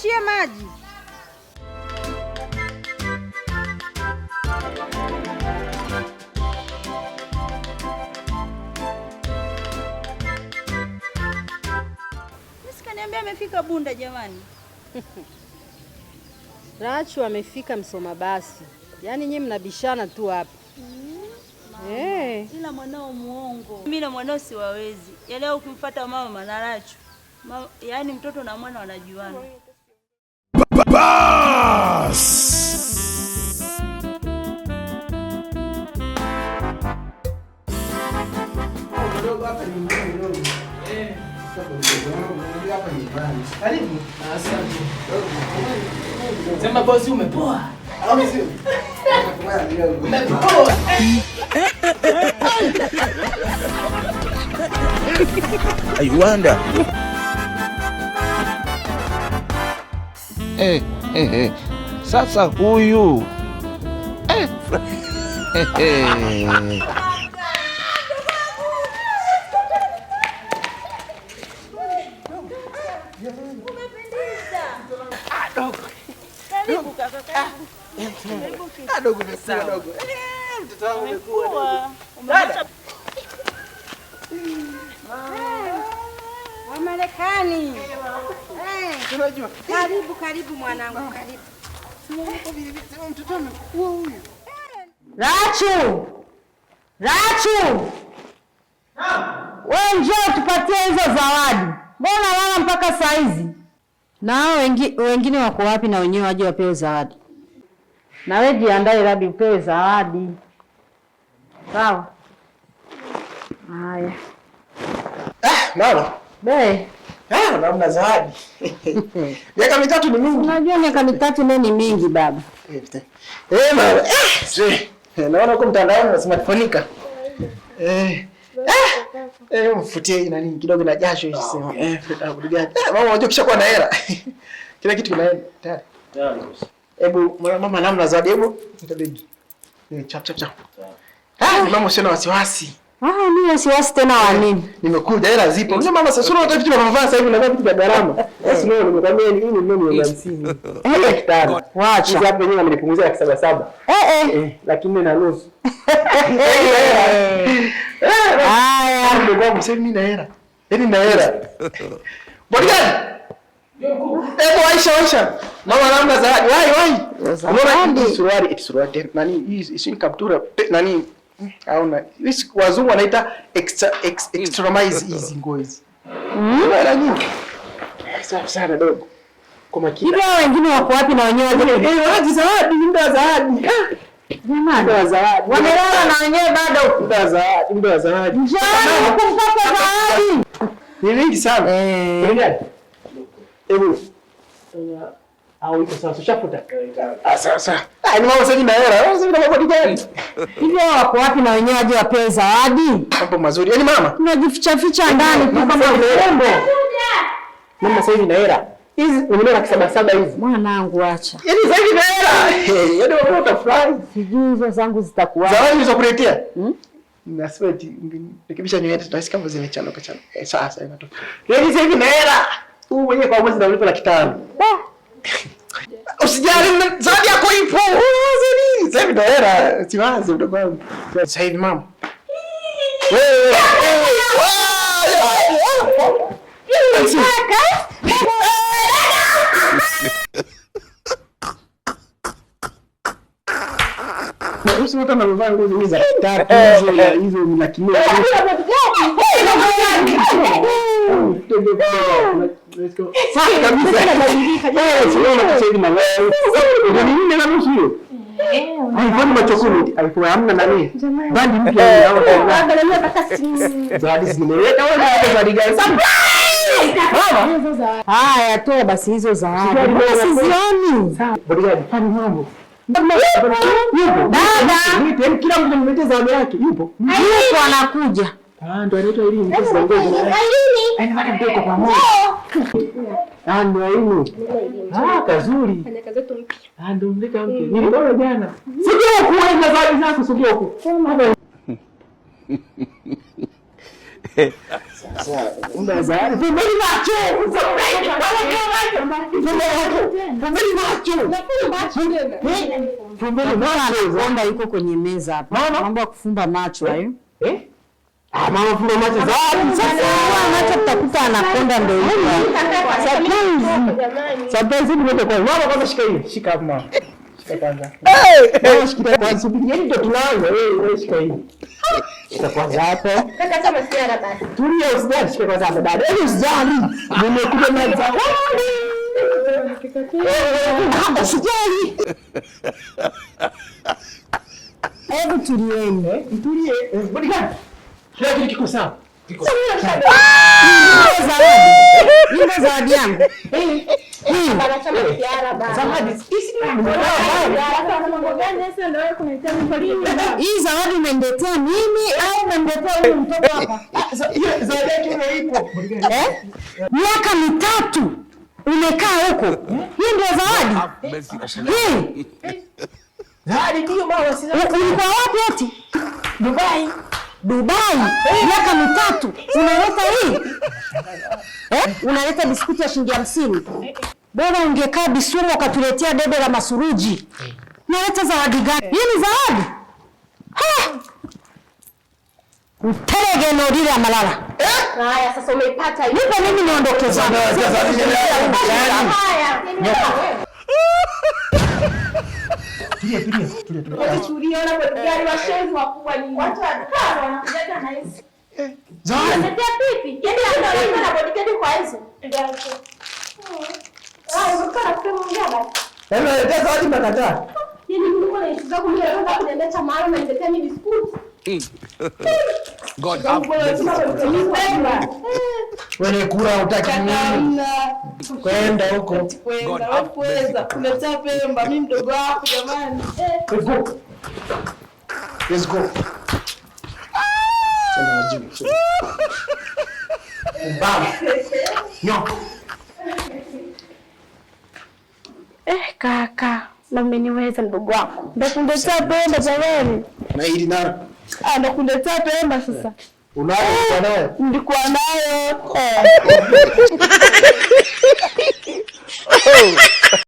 Nipitishie maji. Niambia amefika Bunda jamani. Rachu amefika Msoma basi. Yaani nyinyi mnabishana tu hapa. Eh. Ila mwanao muongo. Mimi na mwanao siwawezi. Yaani ukimfuata mama na Rachu. Mama, yaani mtoto na mwana wanajuana. Bas! Karibu. Asante. Sema bosi umepoa. Umepoa. I wonder. Sasa huyu. Dogo dogo. Mtoto wangu umekuwa. Dada. Wa Marekani. Unajua. Karibu karibu mwanangu, karibu. Sema mtoto amekuwa huyu. Rachu! Rachu! Wewe njoo tupatie hizo zawadi. Mbona lala mpaka saa hizi? Na hao wengine wako wapi na wenyewe waje wapewe zawadi? Na wewe jiandae Rabi upewe zawadi. Sawa? Haya. Mama. Be. Namna zawadi. Miaka mitatu ni mingi. Unajua miaka mitatu ndio ni mingi baba. Mama. Naona huko mtandaoni na smartphone. Mfutie hii nani kidogo na jasho hii sema. Mama unajua kishakuwa na hela. Kila kitu kinaenda. Tayari. Tayari. Hebu mama namna zawadi hebu nitabegi. Chap chap chap. Mama usio na wasiwasi. Mimi wasiwasi tena wa nini? Nimekuja hela zipo. Unajua mama sasa unaona vitu vinavyovaa sasa hivi na vitu vya gharama. Sasa leo nimekwambia hii ni milioni 50. Laki tano. Wacha. Hizi hapo wenyewe amenipunguzia 777. 400,000. Haya. Ndugu wangu sasa mimi na hela. Yaani na hela. Bodyguard. Hebu Aisha Aisha. Mama namna zawadi. Wai wai. Unaona hii suruali, eti suruali nani hii si kaptura nani au na wazungu wanaita extra extremize hizi nguo hizi. Mara nyingi. Safi sana dogo. Kwa makini. Hivi wengine wako wapi na wenyewe waje? Waje zawadi, muda wa zawadi. Jamani. Muda wa zawadi. Wamelala na wenyewe bado. Muda wa zawadi, muda wa zawadi. Njoo kumpata zawadi. Ni mingi sana. Hebu. Au iko sawa, ushafuta? Sawa sawa. Ni mama sasa na hela. Sasa na mambo gani? Hivi wako wapi na wenyewe waje wapewe zawadi? Mambo mazuri. Yaani mama, tunajificha ficha ndani tu kama mrembo. Mama sasa hivi na hela. Hizi umeona 777 hizi. Mwanangu acha. Yaani sasa hivi na hela. Yaani wewe utafurahi. Sijui hizo zangu zitakuwa. Zawadi nilizokuletea? Na sweat nikibisha nywele tutahisi kama zimechanuka chanuka. Sasa inatoka. Yaani sasa hivi na hela. Huu mwenyewe kwa mwezi naulipa 500,000. Usijali, zawadi yako ipo. Sasa hivi ndo hela, siwazi mdogo wangu. Sasa hivi mama. Wewe. Usi mtu anavaa nguo hizo za tatu hizo hizo ni 400,000. Safi kabisa. Siona sasa hivi malaya. Ni nini na nusu hiyo? iPhone machokuni, iPhone hamna nani? Bandi mpya hiyo. Angalia mpaka simu. Zawadi zimeleta wewe na zawadi gani? Mama. Haya, toa basi hizo zawadi. Sizioni. Sawa. Bodyguard, fanya mambo. Dada. Yaani kila mtu amemletea zawadi yake. Yupo. Yupo anakuja. Ndo anaitwa Irene. Yaani hata mtoko pamoja. Ndo Irene. Kazuri. Fanya kazi yetu mpya. Ndo mleta mpya. Niliona jana. Sogea huku wewe na zawadi zako, sogea huku. Sasa una zawadi. Fumbeni macho. Fumbeni macho. Fumbeni macho. Anakonda yuko kwenye meza hapa. Mambo ya kufumba macho hayo. Eh? Ah, mama fumba macho zawadi. Sasa macho tutakuta anakonda ndio hiyo. Surprise. Surprise ni kwa mama kwanza shika hii. Shika hapo mama. Shika kwanza. Mama shika kwanza. Subiri yani ndio tunaanza. Wewe shika hii. Shika kwanza hapo. Kaka kama siara basi. Tulia usijali, shika kwanza hapo dada. Hebu usijali. Nimekuja na zawadi. Usijali. Hebu tulieni. Mtulie. Bodyguard. Kila kitu kiko sawa. Kiko sawa. Hii ndio zawadi yangu. Hii zawadi umeniletea mimi au umeniletea huyu mtoto hapa? Zawadi yake ipo. Eh? Miaka 3 umekaa huko. Hii ndio zawadi? Hii. Zawadi ndio mama, si zawadi. Ulikuwa wapi eti? Dubai. Dubai. Miaka 3 unaleta hii? Eh? Unaleta biskuti ya shilingi 50. Bora ungekaa Bisumo ukatuletea debe la masuruji. Unaleta zawadi gani? Hii ni zawadi? Ha! Uterege nodira malala. Haya sasa umeipata hiyo. Nipe mimi niondoke zangu. Haya. Tulia tulia tulia. Tuliona kwa gari washenzi wakubwa nyinyi. Watu wanakujaga na hizi. Zawadi. Unaletea pipi? Yaani hata na bodyguard kwa hizo. Ah, ulikuwa unafikiri mwingine basi. Yaani unaletea zawadi mnakataa. Yaani nilikuwa na issue zangu mimi nataka kuniambia cha maana unaniletea mimi biskuti. God have mercy. Wewe kura hutaki nini? Kwenda huko. God have mercy. Kuletea Pemba mimi mdogo wako jamani. Let's go. Let's go. Sema wajibu. Bam. Nyo. Kaka, na umeniweza mdogo wako. Ndakuletea Pemba jamani. Na hili na Ah, ndakuletea Pemba sasa. Unayo nayo? Nilikuwa nayo.